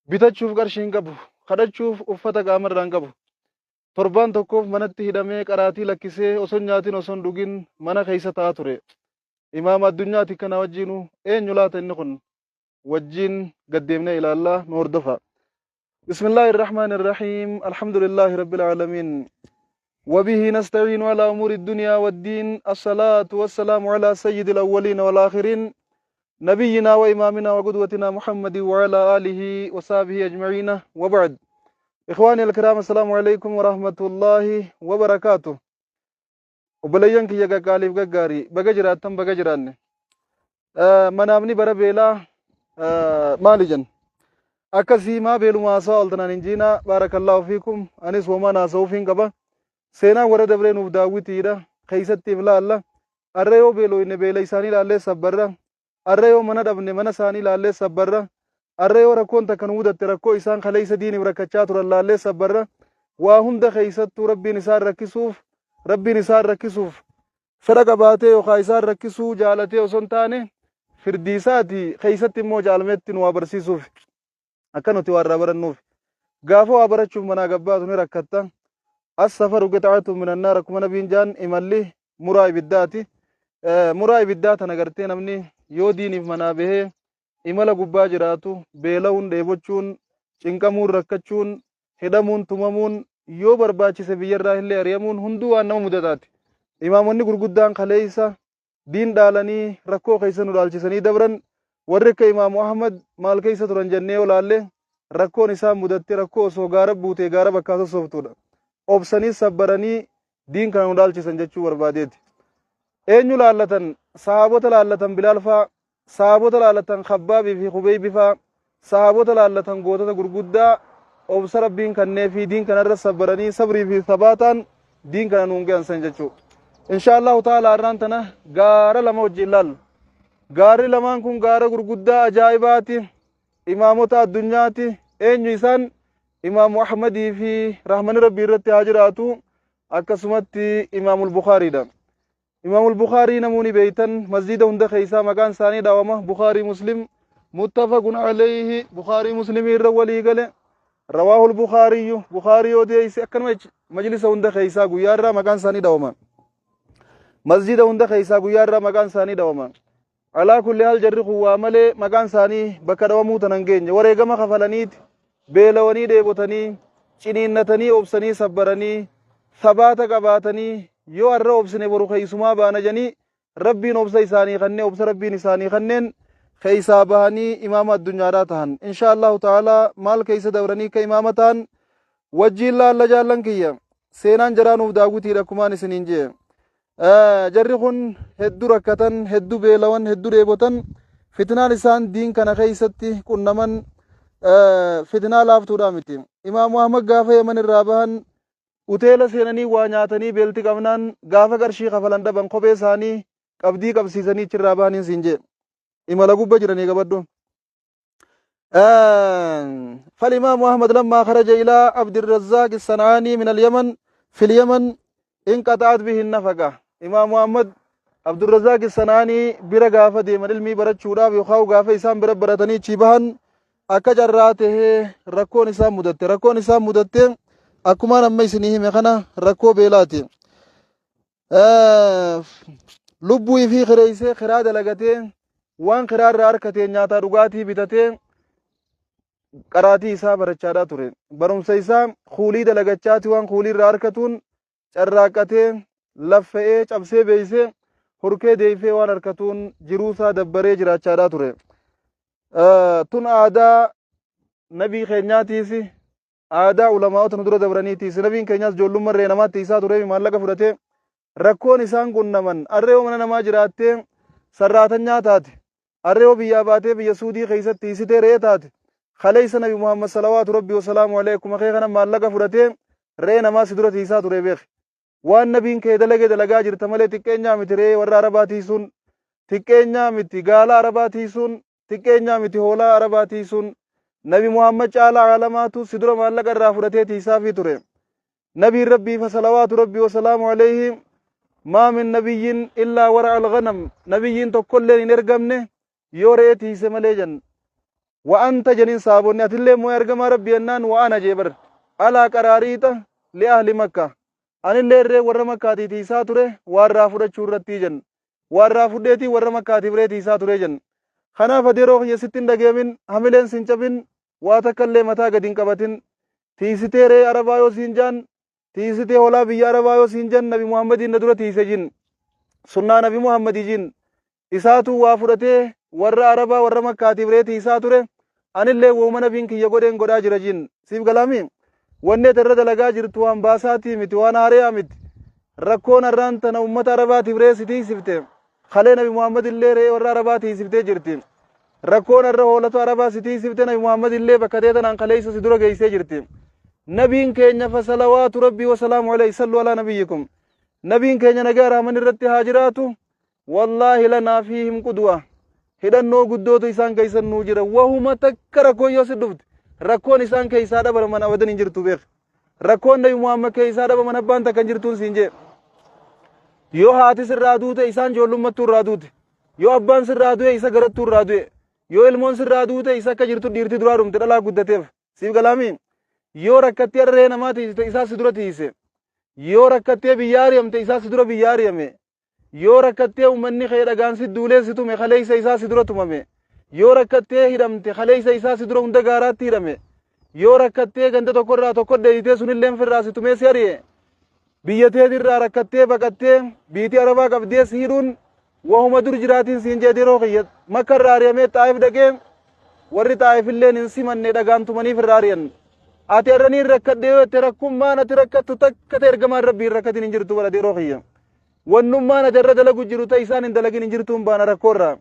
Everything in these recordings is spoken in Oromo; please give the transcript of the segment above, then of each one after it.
Bitachuuf qarshii hin qabu. Kadhachuuf uffata qaamarraa hin qabu. Torbaan tokkoof manatti hidhamee qaraatii lakkisee osoo hin nyaatin osoo hin dhugin mana keessa taa'aa ture. Imaama addunyaati kana wajjiinu eenyu laata inni kun? Wajjiin gad deemnee ilaallaa nu hordofa. Bismillaahi irrahmaani irrahiim. Alhamdulillaahi rabbil aalamiin. وبه نستعين على أمور الدنيا والدين الصلاة والسلام على سيد الأولين والآخرين نبينا وإمامنا وقدوتنا محمد وعلى آله وصحبه أجمعين وبعد إخواني الكرام السلام عليكم ورحمة الله وبركاته Obboleeyyan kiyya qaqqaaliif gaggaarii baga jiraattan baga jiraanne. Manaamni bara beelaa maali jenna? Akkasii maa beeluma haasawa ooltanaan hin jiinaa baarakallaahu fiikum anis homaan haasa'uuf hin qaba. Seenaan warra dabree nuuf daawwitiidha keessattiif laalla. Arra yoo beelooyne beela isaanii laallee sabbarra. Arra yoo mana dhabne mana isaanii laallee sabbarra. Arra yoo rakkoon takka nu mudatte rakkoo isaan kaleessa diiniif rakkachaa turan laallee sabbarra. Waa hunda keessattuu Rabbiin isaan rakkisuuf Rabbiin isaan rakkisuuf fedha qabaatee yookaan isaan rakkisuu jaalatee osoo hin taane firdii isaati keessatti immoo jaalmeetti nu waa barsiisuuf. Akka nuti waa irraa barannuuf. Gaafa waa barachuuf manaa gabbaatu ni rakkatta. As-safaru qixa'atu minan naar akkuma nabiin jaan imalli muraa ibiddaati. Muraa ibiddaa tana gartee namni yoo diiniif manaa bahee imala gubbaa jiraatu beela'uun dheebochuun cinqamuun rakkachuun hidhamuun tumamuun yoo barbaachise biyyarraa illee ari'amuun hunduu waan nama mudataati. Imaamonni gurguddaan kaleessa diin dhaalanii rakkoo keessa nu dhaalchisanii dabran warri akka Imaamu Ahmad maal keessa turan jennee yoo laalle rakkoon isaan mudatte rakkoo osoo gaara buutee gaara bakkaa sossooftuudha. Obsanii sabbaranii diin kana nu dhaalchisan jechuu barbaadeeti. Eenyu laallatan? Sahaabota laallatan Bilaal faa, Sahaabota laallatan Khabbaabii fi Khubeeybi faa, sahaabota laallatan gootota gurguddaa obsa Rabbiin kanneefii diin kana irra sabbaranii sabrii fi sabaataan diin kana nuun gahan san jechuu. Insha Allahu ta'ala har'aan tana gaara lama wajjin laalla. Gaarri lamaan kun gaara gurguddaa ajaa'ibaati. Imaamota addunyaati. Eenyu isaan? Imaamu Ahmadii fi rahmani Rabbii irratti haa jiraatu. Akkasumatti Imaamul Bukhaariidha. Imaamul Bukhaarii namuu ni beeytan masjiida hunda keessaa maqaan isaanii dhaawama Bukhaarii Muslim muttafaqun alayhi Bukhaarii Muslimii irra walii gale rawaahul Bukhaariyyu Bukhaarii odeeyse akkanuma majlisa hunda keessaa guyyaa irraa maqaan isaanii dhaawama masjiida hunda keessaa guyyaa irraa maqaan isaanii dhaawama Alaa kulli haal jarri kun waa malee maqaan isaanii bakka dhawamuu tana hin geenye. Wareegama kafalaniiti, beelawanii dheebotanii, ciniinnatanii obsanii sabbaranii, sabaata qabaatanii yoo har'a obsine boru keessumaa baana jedhanii Rabbiin obsa isaanii kannee obsa Rabbiin isaanii kanneen keessaa bahanii imaama addunyaadhaa tahan. Inshaa Allahu ta'aalaa maal keessa dabranii akka imaama tahan wajjiin laalla jaallan kiyya. Seenaan jaraa nuuf daawwitiidha akkumaan isiniin jee. Jarri kun heddu rakkatan, heddu beelawan, heddu dheebotan. Fitnaan isaan diin kana keessatti qunnaman fitnaa laaftuudhaa miti. Imaamu Ahmad gaafa Yaman irraa bahan uteela seenanii waa nyaatanii beelti qabnaan gaafa qarshii kafalan dhaban kophee isaanii qabdii qabsiisanii achirraa bahaniin siin jee. Imala gubba jiranii qabadhu. فالإمام أحمد لما خرج إلى عبد الرزاق الصنعاني من اليمن في اليمن انقطعت به النفقة إمام أحمد عبد الرزاق الصنعاني bira gaafa deeman ilmii barachuudhaaf yookaan gaafa isaan bira baratanii achi bahan akka carraa tahee rakkoon isaan mudatte rakkoon isaan mudatte akkumaan amma isinii hime kana rakkoo beelaati. Lubbuu ifii kireessee kiraa dalagatee waan kiraa irraa harkatee nyaataa dhugaatii bitatee qaraatii isaa barachaadhaa ture. Barumsa isaa kuulii dalagachaati waan kuulii irraa harkatuun carraaqqatee laffa'ee cabsee beeysee hurkee deeyfee waan harkatuun jiruu isaa dabbaree jiraachaadhaa ture. Tun aadaa nabii keenyaatiisi aadaa ulamaa'ota nu dura dabraniitiis nabiin keenyaas ijoollumma irree namaatti isaa turee maallaqa fudhatee rakkoon isaan qunnaman arree yoo mana namaa jiraattee sarraatanyaa taate arree yoo biyyaa baatee biyya suudii keessatti hiisitee re'ee taate kaleessa nabi muhammad salawaatu rabbi wasalaamu alayhi akkuma kee kana maallaqa fudhatee re'ee namaa si dura tiisaa ture beeki Waan nabiin kee dalage dalagaa jirta malee xiqqeenyaa miti re'ee warra Arabaa tiisuun, xiqqeenyaa miti gaala Arabaa tiisuun, xiqqeenyaa miti hoolaa Arabaa tiisuun. Nabi Muhammad caalaa aalamaatu si dura maallaqa irraa fudhatee tiisaafii ture. Nabiin Rabbii fa salawaatu Rabbii wa salaamu alayhi maa min nabiyyin illaa wara al-ghanam nabiyyiin tokkolleen hin ergamne yoo re'ee tiise malee jenna. Wa anta janiin sahaabonni, atillee immoo yaa ergamaa Rabbii jennaan, wa ana jee bar. Alaa qaraariixa li ahli Makka. Anillee re'ee warra Makkaatii tiisaa ture waa irraa fudhachuu irrattii jen. Waa irraa fudheetii warra Makkaatiif re'ee tiisaa ture jen. Kanaaf adeeroo kiyya sitti hin dhageemin, hamileen sin cabin, waa takka illee mataa gadi hin qabatin. Tiisitee re'ee Arabaa yoo siin jaan, tiisitee hoolaa biyya Arabaa yoo siin jan, Nabi Muhammadiin na dura tiise jin. Sunnaa Nabi Muhammadii jin. Isaatu waa fudhatee warra Arabaa warra Makkaatiif re'ee tiisaa ture. Anillee wooma nabiin kiyya godheen godhaa jira jin. Siif galaami? Wanni ati irra dalagaa jirtu waan baasaatii miti, waan haariyaa miti. Rakkoon har'aan tana ummata Arabaatiif re'ee si tiisifte. Kalee Nabi Muhammad illee re'ee warra Arabaa tiisiftee jirti. Rakkoon har'a hoolota Arabaa si tiisifte Nabi Muhammad illee bakka ta'e tanaan kaleessa si dura geessee jirti. Nabiin keenya fasalawaatu Rabbii wasalaamu alayhi sallu alaa nabiyyikum. Nabiin keenya nagaa rahman irratti haa jiraatu. Wallaahi lanaa fiihim qudwa. Hidhannoo guddootu isaan keessan nuu jira. Wahuma takka rakkoon yoo si dhufte rakkoon isaan keessaa dhabaman abadan hin jirtu beek. Rakkoon Nabi Muhammad keessaa dhabaman abbaan takka hin jirtuun siin jee. Yoo haati sirraa duute isaan ijoollummattuu irraa duute. Yoo abbaan sirraa du'e isa garattuu irraa du'e. Yoo ilmoon sirraa duute isa akka jirtu dhiirti duraa dhumte dhalaa guddateef. Siif galaami? Yoo rakkattee harree namaa tiisite isaa si dura tiise. Yoo rakkattee biyya ari'amte isaa si dura biyya ari'ame. Yoo rakkattee ummanni kee dhagaan si duulee si tume kaleessa isaa si dura tumame. Yoo rakkattee hidhamte kaleessa isaa si dura hunda gaaraatti hidhame. Yoo rakkattee ganda tokko irraa tokko dheeyitee sunilleen firraa si tumee si ari'e. Biyya teetirraa rakkattee baqattee biitii Arabaa qabdee si hidhuun wahuma dur jiraatiin siin jedhe yeroo kiyya Makka irraa ari'amee Xaa'if dhaqee warri Xaa'if illeen hin simanne dhagaan tumanii firraa ari'an. Ati har'a niin rakkadhe yoo jette rakkummaan ati rakkattu takka ta'e ergamaan Rabbii hin rakkatin hin jirtu bara yeroo kiyya. Wannummaan ati irra dalagu jiru ta'e isaan hin dalagin hin jirtuun baana rakkoo irraa.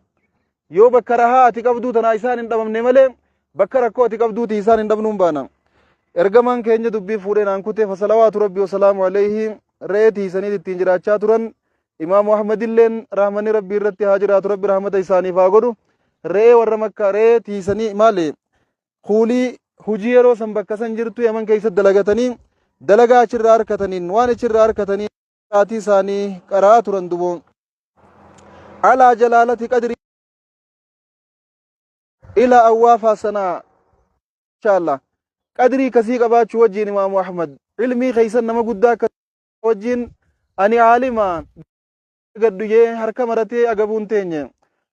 Yoo bakka rahaa ati qabduu tanaa isaan hin dhabamne malee bakka rakkoo ati qabduuti isaan hin dhabnuun baana. Ergamaan keenya dubbii fuudhee naan kute fasalawaatu Rabbii wasalaamu alayhi re'ee tiisanii ittiin jiraachaa turan. Imaamu Ahmadilleen rahmanni Rabbii irratti haa jiraatu, Rabbi rahmata isaaniif haa godhu. Re'ee warra Makkaa re'ee tiisanii maali? Kuulii hujii yeroo san bakka san jirtu Yaman keessatti dalagatanii dalagaa achirraa harkataniin waan achirraa harkatanii sa'aatii isaanii qara'aa turan duboo. Alaa jalaalati qadri ila awwaafaa sanaa inshallah qadrii kasii qabaachuu wajjiin Imaamu Ahmad ilmii keessan nama guddaa akka wajjiin ani aalima gadhu jee harka maratee agabuun teenye.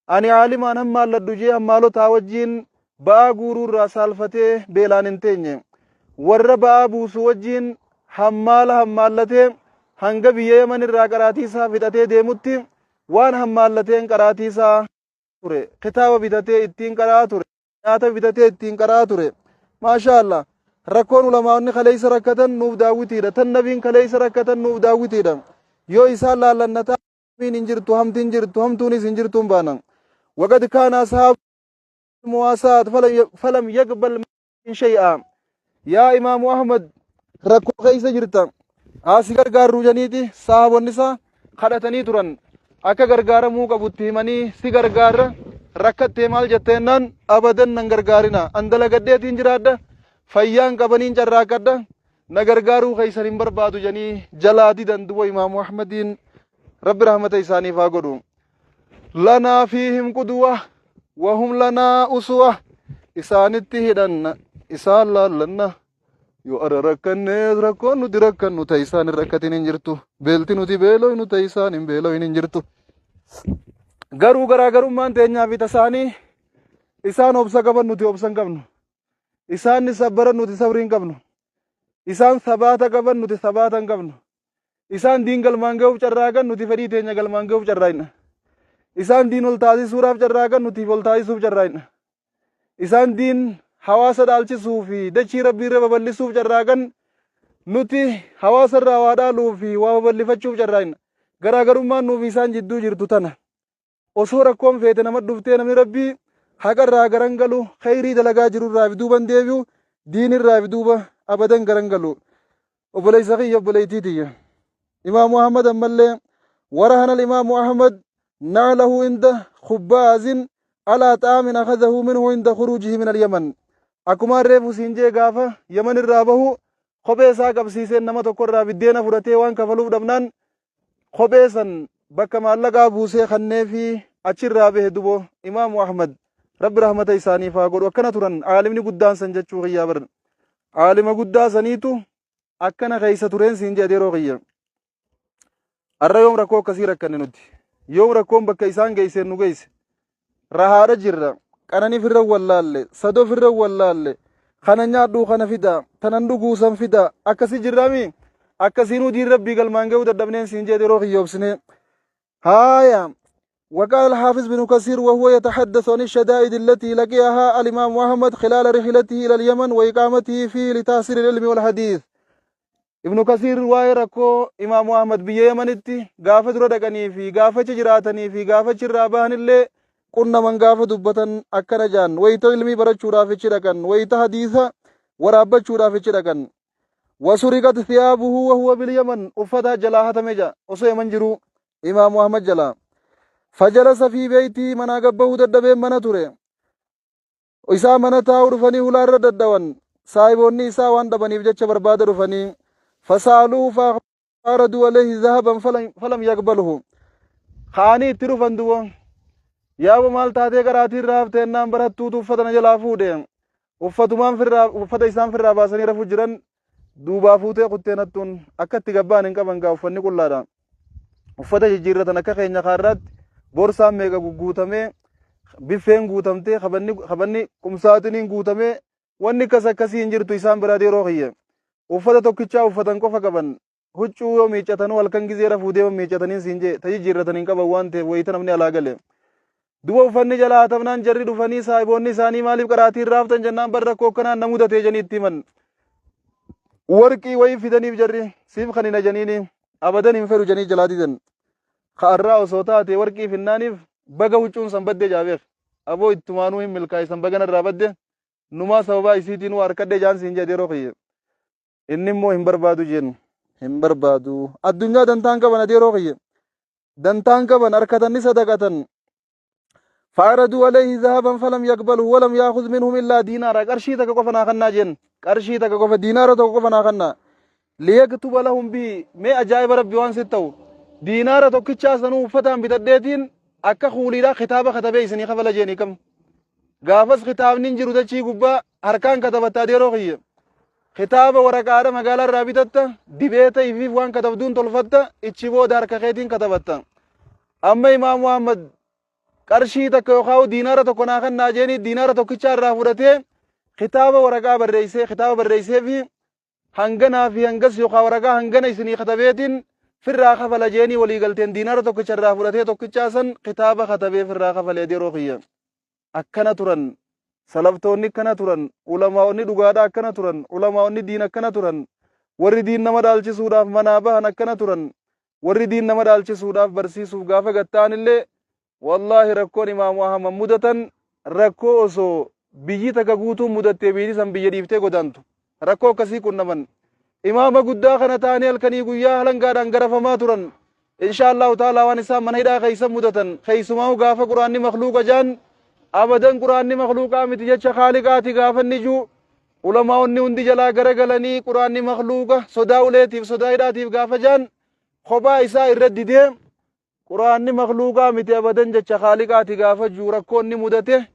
Ani aalimaan hammaalladhu jee hammaalotaa wajjiin ba'aa guuruu irraa saalfatee beelaan hin teenye. Warra ba'aa buusu wajjiin hammaala hammaallatee hanga biyya Yaman irraa qaraatii isaa fixatee deemutti waan hammaallateen qaraatii isaa ture. Kitaaba bitatee ittiin qara'aa ture. Nyaata bitatee ittiin qara'aa ture. Maashaa Allah. Rakkoon ulamaa'onni kaleessa rakkatan nuuf daawwitiidha. Tan nabiin kaleessa rakkatan nuuf daawwitiidha. Yoo isaan laallannataa hin jirtu, hamtiin jirtu, hamtuunis hin jirtu hin baana. Waqad kaana ashaabu muwaasaat falam yaqbal shay'a. Yaa Imaamu Ahmad, rakkoo keessa jirta. Haa si gargaarru janiiti sahaabonni isaa kadhatanii turan. Akka gargaaramuu qabutti himanii si gargaarra, rakkattee maal jetteennaan, abadan nan gargaarina, an dalagadheetiin jiraadha, fayyaan qabaniin carraaqqadha, na gargaaruu keessan hin barbaadu janii jalaa didan. Duba Imaamu Ahmadiin Rabbi rahmata isaaniif haa godhu. Lanaa fiihim qudwa wahum lanaa uswa. Isaanitti hidhanna, isaan laallanna. Yoo arra rakkannees rakkoon nuti rakkannu ta isaan hin rakkatin hin jirtu. Beelti nuti beeloynu ta isaan hin beeloyin hin jirtu. Garuu garaagarummaan teenyaa fi tasaanii isaan obsa qaban, nuti obsa hin qabnu. Isaan ni sabbaran, nuti sabrii hin qabnu. Isaan sabaata qaban, nuti sabaata hin qabnu. Isaan diin galmaan ga'uuf carraaqan, nuti fedhii teenya galmaan ga'uuf carraaqna. Isaan diin ol taasisuudhaaf carraaqan, nuti ol taasisuuf carraaqna. Isaan diin hawaasa dhaalchisuu fi dachii Rabbii irra babal'isuuf carraaqan, nuti hawaasa irraa waa dhaaluu fi waa babal'ifachuuf carraaqna. Garaagarummaan nuuf isaan jidduu jirtu tana. Osoo rakkoon feete nama dhuftee namni Rabbii haqa irraa garan galu, kheyrii dalagaa jiru irraa fi duuban deebi'u, diin irraa fi duuba abadan garan galu. Obboleessa kiyya, obboleettii tiyya. Imaamu Ahmad ammallee warahana al-Imaamu Ahmad na'lahu inda khubbaazin alaa xa'aamin akhadahu minhu inda khuruujihi min al-Yaman. Akkuma reefu siin jee gaafa Yaman irraa bahu kophee isaa qabsiiseen nama tokko irraa biddeena fudhatee waan kafaluuf dhabnaan kophee san bakka maallaqaa buusee kanneefi achirraa bahe. Dubo Imaamu Ahmad Rabbi rahmata isaaniif haa godhu. Akkana turan aalimni guddaan san jechuu kiyyaa bar. Aalima guddaa saniitu akkana keessa tureen siin jedhe yeroo kiyya. Arra yoom rakkoo akkasii rakkanne nuti? Yoom rakkoon bakka isaan geesseen nu geesse? Rahaadha jirra. Qananii firra wallaalle, sadoo firra wallaalle, kana nyaadhuu kana fida, tanan dhuguu san fida, akkasii jirraami? Akkasiinuu diin Rabbii galmaan ga'uu dadhabneen siin jedhe yeroo kiyyoobsine. Haaya. وقال الحافظ بن كثير وهو يتحدث عن الشدائد التي لقيها الإمام أحمد خلال رحلته إلى اليمن وإقامته فيه لتحصيل العلم والحديث. Ibnu Kasiir waa'ee rakkoo Imaamu Ahmad biyya Yamanitti gaafa dura dhaqanii fi gaafa achi jiraatanii fi gaafa achirraa bahanillee qunnaman gaafa dubbatan akkana jaan wayita ilmii barachuudhaaf achi dhaqan, wayita hadiisa waraabbachuudhaaf achi dhaqan. Wasuriqat thiyaabuhu wa huwa bil Yaman, uffata jalaa hatame ja osoo Yaman jiruu Imaamu Ahmad jalaa. Fajalasa fi beeytii, manaa gabbahuu dadhabeen mana ture. Isaa mana taa'uu dhufanii hulaa irra daddawan. Saahiboonni isaa waan dhabaniif jecha barbaada dhufanii. Fasaaluu faaraduu alayhi zahaban falam yaqbaluhu. Ka'anii itti dhufan duba. Yaaba maal taatee qaraatii irraa hafte jennaan barattuutu uffata na jalaa fuudhe. Uffatumaan firraa uffata isaan firraa baasanii rafu jiran duubaa fuutee kuttee nattuun akka itti gabbaan hin qaban gaa uffanni qullaadha. Uffata jijjiirratan akka keenya kaarraatti borsaan meeqa gugguutamee, biffeen guutamtee, kabanni qumsaaxiniin guutamee, wanni akkas akkasii hin jirtu isaan biraa yeroo kiyya. Uffata tokkichaa uffatan qofa qaban. Huccuu yoo miiccatanuu halkan gizee rafuu deeman miiccataniin siin jee ta jijjiirratan hin qaban waan ta'eef wayita namni alaa gale. Duba uffanni jalaa hatamnaan jarri dhufanii saahiboonni isaanii maaliif qaraatii irraa haftan jennaan bar rakkoo akkanaan na mudatee janii itti himan. Warqii wayii fidaniif jarri siif kan hin ajaniini abadan hin fedhu janii jalaa didan. Ka'arraa osoo taate warqii finnaaniif baga huccuun san badde jaabeek. Aboo ittumaanuu hin milkaa'e san baga narraa badde numaa sababaa isiitiin waa harkadhe jaan siin jedhe yeroo kiyya. Inni immoo hin barbaadu jeen hin barbaadu. Addunyaa dantaan qaban ati yeroo kiyya. Dantaan qaban harkatan ni sadaqatan. فعرضوا عليه ذهبا فلم يقبله ولم يأخذ منهم إلا دينارا، qarshii takka qofa naa kannaa jeen, qarshii takka qofa, diinaara tokko qofa naa kannaa, ليكتب لهم به. Mee ajaa'iba Rabbi waan sitti ta'u, diinaara tokkichaa sanuu uffataan bitadheetiin akka kuuliidhaa kitaaba katabee isinii kafala jeenii. Kam gaafas kitaabni hin jiru dachii gubbaa, harkaan katabattaa yeroo kiyya. Kitaaba waraqaadha magaalaa irraa bitatta, dibeeta ifiif waan katabduun tolfatta, ichi booda harka keetiin katabatta. Amma Imaam Muhammad qarshii takka yookaan diinaara tokko naa kannaa jeenii diinaara tokkichaa irraa fudhatee kitaaba waraqaa barreessee, kitaaba barreessee fi hanganaa fi hangas yookaan waraqaa hangana isinii katabeetiin firraa kafala jeenii walii galteen diinaara tokkicha irraa fudhatee tokkichaa san kitaaba katabee firraa kafalee yeroo kiyya. Akkana turan salaftoonni, akkana turan ulamaa'onni dhugaadhaa, akkana turan ulamaa'onni diin, akkana turan warri diin nama dhaalchisuudhaaf manaa bahan, akkana turan warri diin nama dhaalchisuudhaaf barsiisuuf gaafa gatta'an illee. Wallaahi rakkoon Imaamu Ahmad mudatan rakkoo osoo biyyi takka guutuun mudattee biyyi san biyya dhiiftee godaantu rakkoo akkasii qunnaman. Imaama guddaa kana ta'anii halkanii guyyaa halangaadhaan garafamaa turan. Insha Allahu ta'ala waan isaan mana hidhaa keessa mudatan, keessumaa gaafa quraanni makluuqa jaan, abadan quraanni makluuqaa miti, jecha Khaaliqaati gaafa inni juu, ulamaa'onni hundi jalaa garagalanii quraanni makluuqa sodaa uleetiif sodaa hidhaatiif gaafa jaan, kophaa isaa irra didee quraanni makluuqaa miti abadan, jecha Khaaliqaati gaafa juu rakkoonni mudate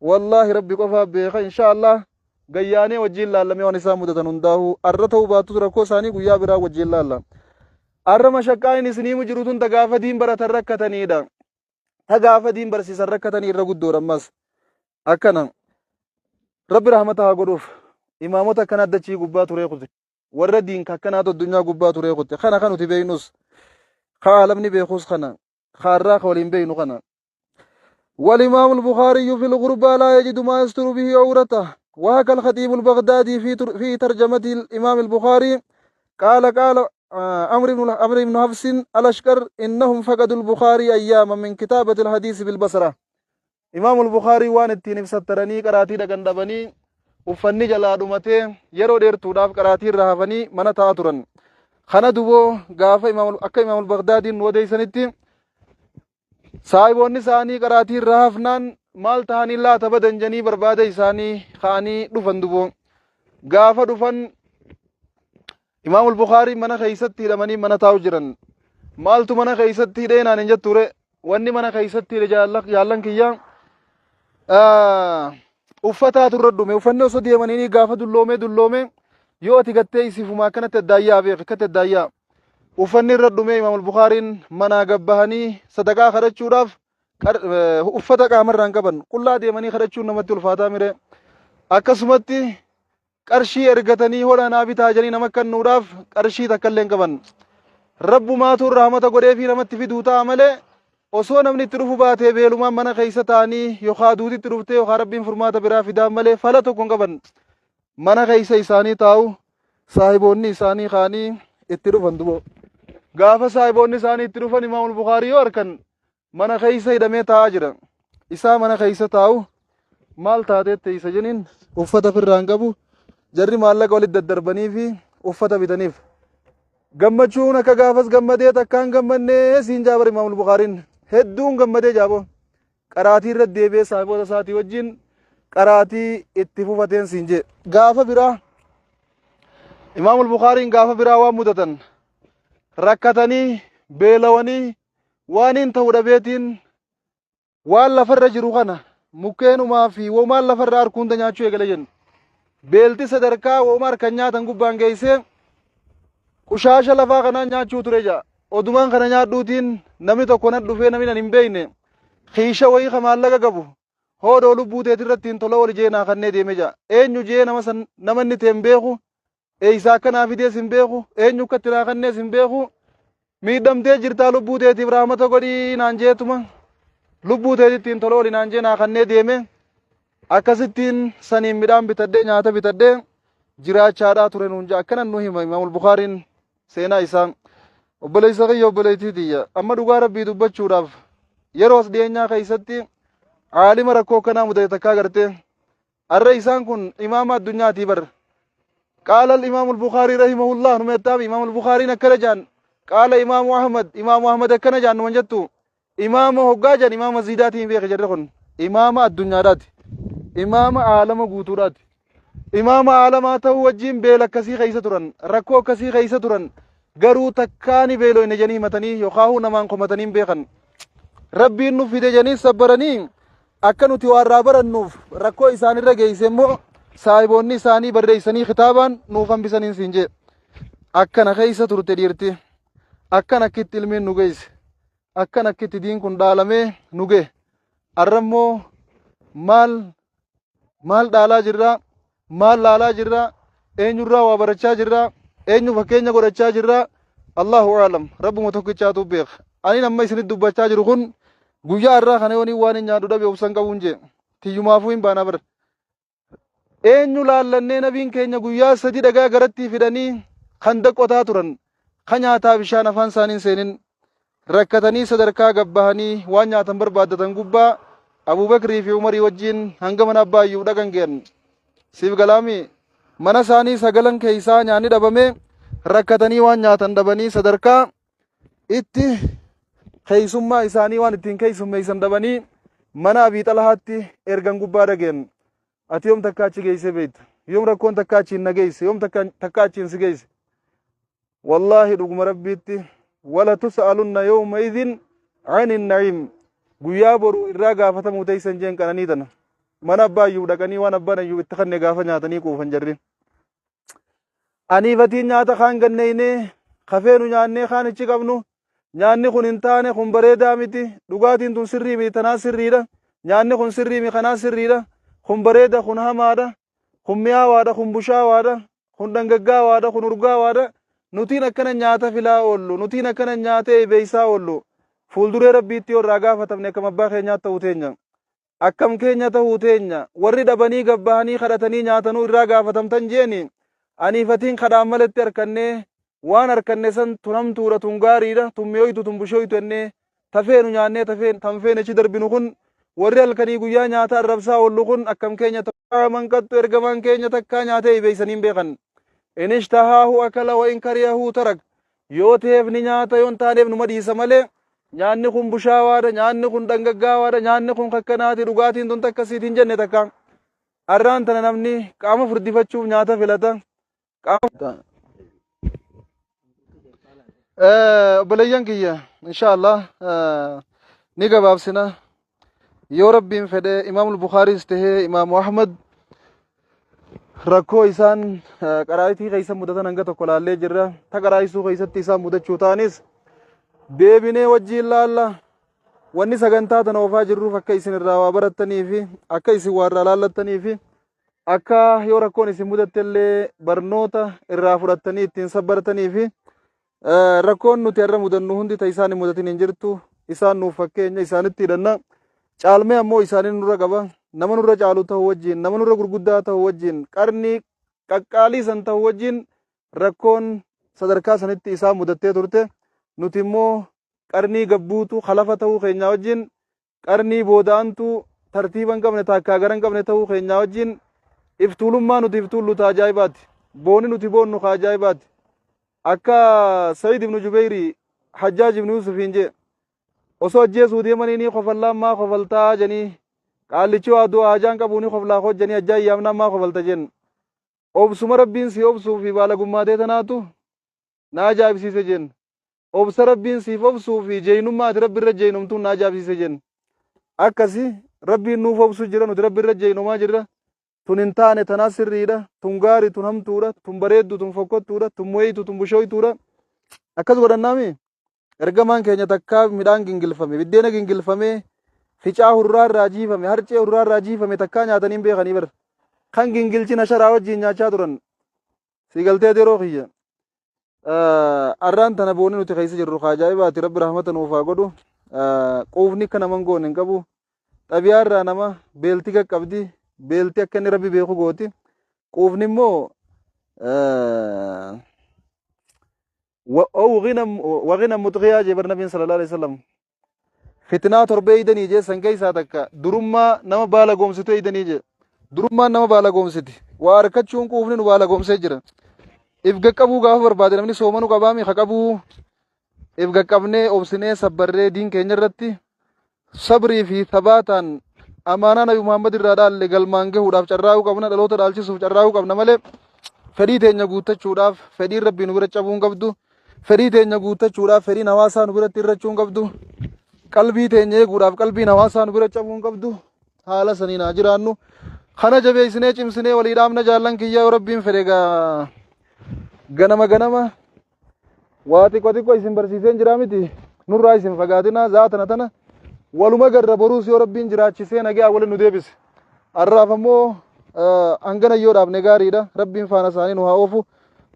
wallaahi Rabbi qofaa beeka. Insha Allah gayyaanee wajjiin laallamee waan isaan mudatan hundaa'u arra ta'uu baattus rakkoo isaanii guyyaa biraa wajjiin laalla. Arra mashaqqaan inni isiniimu jiru tun ta gaafa diin baratan rakkataniidha. Ta gaafa diin barsiisan rakkatanii irra guddoodha ammas. Akkana. Rabbi rahmata haa godhuuf. Imaamota akkana dachii gubbaa turee kute. Warra diin akkanaatu addunyaa gubbaa turee kute. Kana kan nuti beeknus. Ka aalamni beekus kana. Ka arraa ka waliin beeknu kana. والإمام البخاري في الغربة لا يجد ما يستر به عورته. وحكى الخطيب البغدادي في ترجمة الإمام البخاري قال قال عمرو بن حفص الأشقر إنهم فقدوا البخاري أياما من كتابة الحديث بالبصرة. إمام البخاري waan ittiin ibsattaranii qaraatii dhaqan dhabanii, uffanni jalaa dhumatee yeroo dheertuudhaaf qaraatii irra hafanii mana taa'aa turan. Kana duboo gaafa akka Imaam al-Baghdaadiin nu odeessanitti saahiboonni isaanii qaraatii irra hafnaan maal ta'anii laata badan janii barbaada isaanii ka'anii dhufan duboo. Gaafa dhufan Imaamul Bukaarii mana keessatti hidhamanii mana taa'u jiran. Maaltu mana keessatti hidhee naan hin jetture? Wanni mana keessatti hidhe, jaallan kiyya, Uffataatu irra dhume. Uffanni osoo deemanii gaafa dulloomee dulloomee yoo ati gattee isiifuma akkanatti addaayyaa beek akkatti addaayyaa. Uffanni irra dhume. Imaamul Bukaariin manaa gabbahanii sadaqaa kadhachuudhaaf uffata qaamarraan qaban, qullaa deemanii kadhachuun namatti ulfaataa mire. Akkasumatti qarshii ergatanii hodha naa bitaa jedhanii nama kennuudhaaf qarshii takka illee hin qaban. Rabbumaatu rahmata godheefii namatti fiduu ta'a malee, osoo namni itti dhufu baatee beelumaan mana keessa ta'anii yookaan duutitti dhuftee yookaan Rabbiin furmaata biraa fidaan malee fala tokko hin qaban. Mana keessa isaanii taa'u, saahiboonni isaanii kaanii itti dhufan dubo. Gaafa saahiboonni isaanii itti dhufan, Imaamul Bukaarii yoo arkan mana keessa hidhamee taa'aa jira. Isaa mana keessa taa'u, maal taatee teessa jeniin, uffata firraa hin qabu. Jarri maallaqa walitti daddarbanii fi uffata bitaniif. Gammachuun akka gaafas gammadee takkaan gammannee siin jaabar. Imaamul Bukaariin hedduun gammadee jaaboo. Qaraatii irra deebi'ee saahiboota isaatii wajjin qaraatii itti fufateen siin jee. Gaafa biraa Imaamul Bukaariin gaafa biraa waan mudatan, rakkatanii beelawanii waan hin ta'u dhabeetiin waan lafarra jiru kana mukkeenumaa fi womaan lafarra harku hunda nyaachuu eegale jennu. Beelti sadarkaa wooma harkan nyaatan gubbaan geessee qushaasha lafaa kanaan nyaachuu ture ja'a. Odumaan kana nyaadhuutiin namni tokko na dhufee, namni nan hin beekne, kiisha wayii ka maallaqa qabu hoodoo lubbuu teetirratti hin tola wal jee naa kannee deeme ja'a. Eenyu jee nama san, nama inni ta'e hin beeku, eeysaa akka naa fidees hin beeku, eenyu akka itti naa kannees hin beeku. Miidhamtee jirtaa, lubbuu teetiif rahmata godhii naan jeetuma lubbuu teetitti hin tola wali naan jee naa kannee deeme. Akkasittiin saniin midhaan bitadhee, nyaata bitadhee jiraachaadhaa ture nuun jaa. Akkanan nu hima Imaamul Bukaariin seenaa isaa. Obboleessa kiyya, obboleettii tiyya, amma dhugaa Rabbii dubbachuudhaaf yeroo as dhiyeenyaa keessatti aalima rakkoo akkanaa mudate takkaa gartee? Arra isaan kun imaama addunyaatii bar. قال الإمام البخاري رحمه الله نمتام إمام البخاري نكنا جان، قال إمام أحمد، إمام أحمد كنا جان نمجتو. إمام هقا جان، إمام زيداتي بيخ جرخن، إمام الدنيا رات، إمام عالم قوتورات، إمام عالم ta'uu wajjin beela akkasii keessa turan, rakkoo akkasii keessa turan, garuu takkaani beeloo hin janii himatanii yookaan namaan komatanii hin beekan. Rabbiin nu fide janii sabbaranii akka nuti waa irraa barannuuf rakkoo isaanirra geesse immoo saahiboonni isaanii barreessanii kitaabaan nuuf hambisaniin siin jee. Akkana keessa turte dhiirti. Akkana akkitti ilmiin nu geesse. Akkana akkitti diin kun dhaalamee nu gahe. Arra immoo maal maal dhaalaa jirraa? Maal laalaa jirraa? Eenyurraa waa barachaa jirraa? Eenyu fakkeenya godhachaa jirraa? Allahu aalam, Rabbuma tokkichaatu beeka. Ani amma isinitti dubbachaa jiru kun guyyaa har'aa kana yoon waan hin nyaadhu dhabe obsan qabuun jee tiyyumaafuu hin baanaa bara. Eenyu laallannee? Nabiin keenya guyyaa 3 dhagaa garatti fidanii kan qotaa turan, kan nyaataa bishaan afaan isaanii hin seenin, rakkatanii sadarkaa gabbahanii waan nyaatan barbaaddatan gubbaa Abubakrii fi Umarii wajjin hanga mana abbaa Ayyuub dhaqan ge'an. Siif galaami? Mana isaanii sagalan keessaa nyaanni dhabame, rakkatanii waan nyaatan dhabanii, sadarkaa itti keessummaa isaanii waan ittiin keessummeessan dhabanii mana Abii Xalahaatti ergan gubbaa dhageen. Ati yoom takka achi geessee beekta? Yoom rakkoon takka achiin na geesse? Yoom takka achiin si geesse? Wallaahi, dhuguma Rabbiitti, wala tus'alunna yawma idhin ani na'iim, guyyaa boru irraa gaafatamuu teessan jeen. Qananii tana mana abbaa Ayyuub dhaqanii waan abbaan Ayyuub itti kanne gaafa nyaatanii quufan jarri. Aniifatiin nyaata kaan ganneeynee kafeenu nyaannee kaan ichi qabnu, nyaanni kun hin taane, kun bareedaa miti, dhugaatiin tun sirrii miti, tanaa sirriidha, nyaanni kun sirrii miti, kanaa sirriidha, kun bareeda, kun hamaadha, kun mi'aawaadha, kun bushaawaadha, kun dhangaggaawaadha, kun urgaawaadha. Nutiin akkana nyaata filaa oollu, nutiin akkana nyaata eebeeysaa oollu, fuulduree Rabbiitti yoo irraa gaafatamne akkam abbaa keenyaa ta'uu teenya? Akkam keenya ta'uu teenya? Warri dhabanii gabbahanii kadhatanii nyaatanuu irraa gaafatamtan jeeni. Aniifatiin kadhaan malatti harkannee waan harkanne san tun hamtuudha, tun gaariidha, tun mi'ooytu, tun bushooytu jennee tafeenu nyaannee tafeen tanfeen achi darbinu kun, warri halkanii guyyaa nyaata arrabsaa oollu kun akkam keenya ta'uu manqattu? Ergamaan keenya takkaa nyaatee hibeeysanii hin beekan. In ishtahaahu akala wa in kariyahu tarak. Yoo ta'eef ni nyaata, yoo hin taaneef numa dhiisa malee, nyaanni kun bushaawaadha, nyaanni kun dhangaggaawaadha, nyaanni kun kakkanaati, dhugaatiin tun takkasiiti hin jenne takka. Arraan tana namni qaama furdifachuuf nyaata filata. Qaama obboleeyyan kiyya, insha Allah ni gabaabsina. Yoo Rabbiin fedhe Imaamul Bukhaariis tahee Imaamu Ahmad rakkoo isaan qaraa'itii keessa mudatan hanga tokko laallee jirra. Ta qaraa'isuu keessatti isaan mudachuu ta'anis deebinee wajjiin laalla. Wanni sagantaa tana oofaa jirruuf akka isin irraa waa barattanii fi akka isin waa irraa laallattanii fi akka yoo rakkoon isin mudatte illee barnoota irraa fudhattanii ittiin sabbartanii fi rakkoon nuti har'a mudannu hundi ta isaan hin mudatin hin jirtu. Isaan nuuf fakkeenya, isaanitti hidhanna. Caalmee ammoo isaanii nurra qaba. Nama nurra caalu ta'uu wajjin, nama nurra gurguddaa ta'uu wajjin, qarnii qaqqaalii san ta'uu wajjin rakkoon sadarkaa sanitti isaan mudattee turte. Nuti immoo qarnii gabbuutu halafa ta'uu keenyaa wajjin, qarnii booda'antu tartiiba hin qabne, taakkaa gara hin qabne ta'uu keenyaa wajjin iftuulummaa nuti iftuullu ta ajaa'ibaati. Booni nuti boonnu ka ajaa'ibaati. Akka Sa'iid ibnu Jubeyri Hajjaaj ibnu Yuusufiin jee osoo ajjeesuu deemanii ni kofallaan maa kofaltaa janii, qaallichi waa du'a hajaan qabuu ni koflaa hojjanii hajjaa yaamnaan maa kofalta jeen. Obsuma Rabbiin si obsuu fi baalagummaa tee tanaatu na ajaa'ibsiise jeen. Obsa Rabbiin siif obsuu fi jeeynummaa ati Rabbi irra jeeynomtuun na ajaa'ibsiise jeen. Akkasi Rabbiin nuuf obsu jira, nuti Rabbi irra jeeynomaa jirra. Tun hin taane, tanaa sirriidha, tun gaari, tun hamtuudha, tun bareeddu, tun fokkottuudha, tun mo'eeytu, tun bushooytuudha. Akkas godhannaami. Ergamaan keenya takkaa midhaan gingilfame, biddeena gingilfamee, ficaa hurraa irraa jiifame, harcee hurraa irraa jiifame takkaa nyaatanii hin beekanii bar. Kan gingilchina sharaa wajjin nyaachaa turan. Si galtee yeroo kiyya. Arraan tana boonni nuti keessa jirru ka ajaa'ibaati. Rabbi rahmata nuuf haa godhu. Quufni akka naman goone hin qabu. Xabiyaa irraa nama beelti qaqqabdi. Beelti akka inni Rabbi beeku gooti. Quufni immoo waqina muxqiyaa jee bar Nabiin sallallahu alaihi wasallam. Fitnaa torba eeydanii jee, san keessaa takka durummaa nama baala goomsitu eeydanii jee. Durummaan nama baala goomsiti. Waa harkachuun quufni nu baala goomsee jira. If gaqqabuu gaafa barbaade namni soomanu qabaami ha qabuu. If gaqqabnee obsinee sabbarree diin keenya irratti sabrii fi sabaataan amaanaa Nabi Muhammad irraa dhaalle galmaan gahuudhaaf carraaquu qabna, dhaloota dhaalchisuuf carraaquu qabna malee fedhii teenya guuttachuudhaaf fedhiin Rabbii nu bira cabuu hin qabdu. Fedhii teenya guuttachuudhaaf fedhiin hawaasaa nu biratti irrachuu hin qabdu. Qalbii teenya eeguudhaaf qalbiin hawaasaa nu bira cabuu hin qabdu. Haala saniin haa jiraannu. Kana jabeessinee cimsinee walii dhaamna jaallan kiyyaa. Yoo Rabbiin fedhe gaa ganama ganama waa xiqqoo xiqqoo isin barsiiseen jiraa miti, nurraa isin fagaatina. Zaa tana tana waluma garra boruus yoo Rabbiin jiraachisee nagaa waliin nu deebise. Har'aaf ammoo hangana yoo dhaabne gaariidha. Rabbiin faana isaanii nu haa oofu.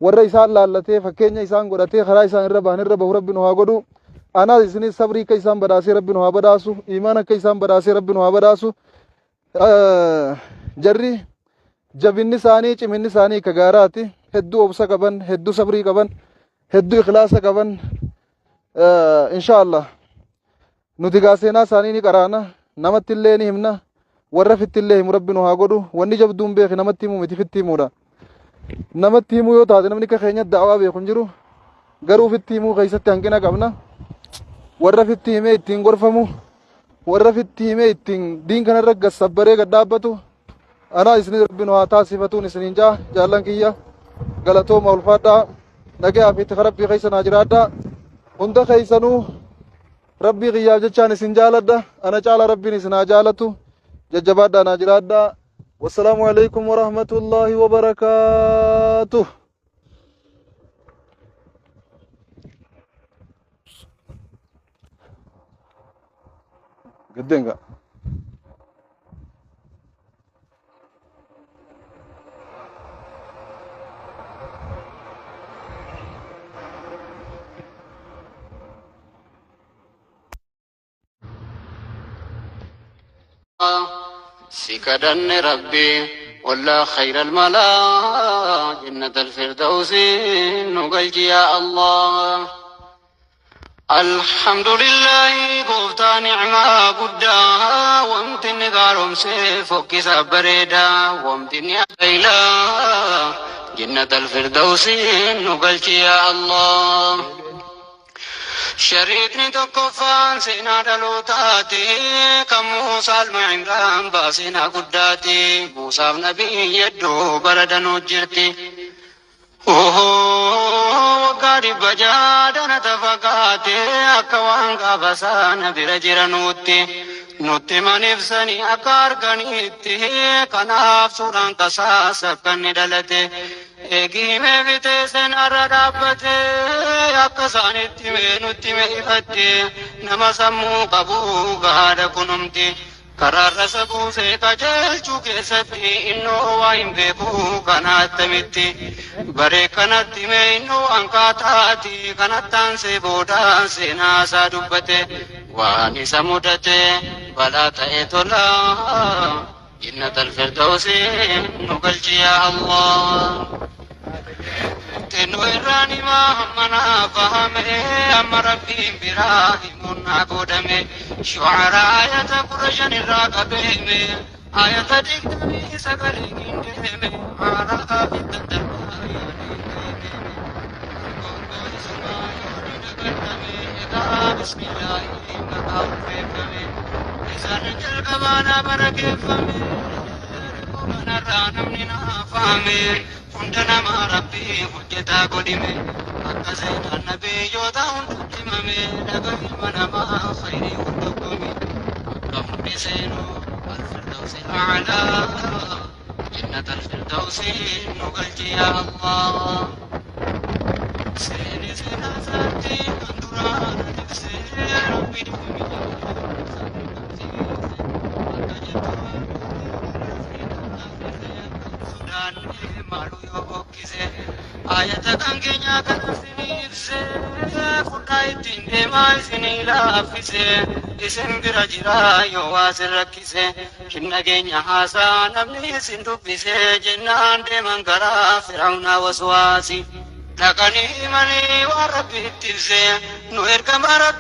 Warra isaan laallatee fakkeenya isaan godhatee karaa isaan irra bahan irra bahu Rabbi nu haa godhu. Anaas isinis sabrii akka isaan badhaasee Rabbi nu haa badhaasu. Imaan akka isaan badhaasee Rabbi nu haa badhaasu. Jarri jabinni isaanii, ciminni isaanii akka gaaraati. Hedduu obsa qaban, hedduu sabrii qaban, hedduu ikhlaasa qaban. Insha Allah nuti gaa seenaa isaanii ni qaraana, namatti illee ni himna, warra fitti illee himu Rabbi nu haa godhu. Wanni jabduun beeki namatti himuu miti, fitti himuudha. Namatti himuu yoo taate namni akka keenya da'awaa beeku hin jiru. Garuu fitti himuu keessatti hanqina qabna. Warra fitti himee ittiin gorfamu, warra fitti himee ittiin diin kanarra gassabbaree gad dhaabbatu anaa isin Rabbi nu haa taasifatuun isiniin jaa. Jaallan kiyya, galatooma, ulfaadhaa, nagayaa fi tika Rabbii keessa naa jiraadhaa. Hunda keessanuu Rabbii kiyyaaf jechaan isin jaaladha. Ana caala Rabbiin isin haa jaalatu. Jajjabaadhaa, naa jiraadhaa. Wassalaamu alaikum warahmatullaahi wabarakaatuh. Gaddeenga. Si kadhanne Rabbi walla khayral malaa jannat alfirdausi nu galchi yaa Allah. Alhamdulillahi, gooftaa ni'maa guddaa, wanti inni gaaromse fokkisa bareedaa, wanti inni ajaa'ilaa jannat alfirdausi nu galchi yaa Allah. Shariikni tokkoffaan seenaa dhalootaati, kan Muusaa ilma Imraan baaseenaa guddaati. Muusaaf nabii hedduu bara danuu jirti. Waggaa 600 danata fagaate, akka waan gaafa sana bira jiranuutti. Nutti himan ibsanii akka arganitti kanaaf suuraan kasaas akka inni dhalate. Eegi himee fitee seenarra dhaabbate akka isaanitti himee nutti hime ifatti nama sammuu qabu gahaadha kunumti. Karaarra isa buusee qajeelchuu keessatti innoo waa hin beeku kana attamitti. Baree kanatti himee innoo hankaataati kanattaansee booda seenaa isaa dubbate. Waan isa mudate balaa ta'e tola. Jannatal firdawsi nu galchi yaa Allah. Xinnoo irraan himaa hamma naa fahame amma rabbiin biraa himuun naa godhame. Shu'araa ayata 15 irraa qabeeme ayata 29 gindeeme haaraa fittan darbaa yaadee deeme. Gongoon isumaa yoo ni dagatame egaa bismillaahi maqaa ulfeeffame. Isaan jalqabaa naa barakeeffame. Rakkoo kanarraa namni naa fahame. Hunda nama rabbii hojjetaa godhime. Akka seenaan nabiyyoota hundatti himame dhaga ilma namaa khayrii hordofame. Akka hundi seenu alfirdawsi a'laa jannata alfirdawsi nu galchi yaa Allah. Seeni seenaa isaatti kan duraan ibsee rabbi dhimmi qabsiise. Akka jettu sodaanne maalu yoo bokkise. Ayata kan keenyaa kana isinii ibse fudhaa ittiin deemaa isinii laaffise. Isin bira jira yoo waa isin rakkise. Hin dhageenya haasaa namni isin dubbise jennaan deeman karaa Firaa'unaa waswaasi. Dhaqanii himanii waan rabbi itti ibse nu ergama rabbi.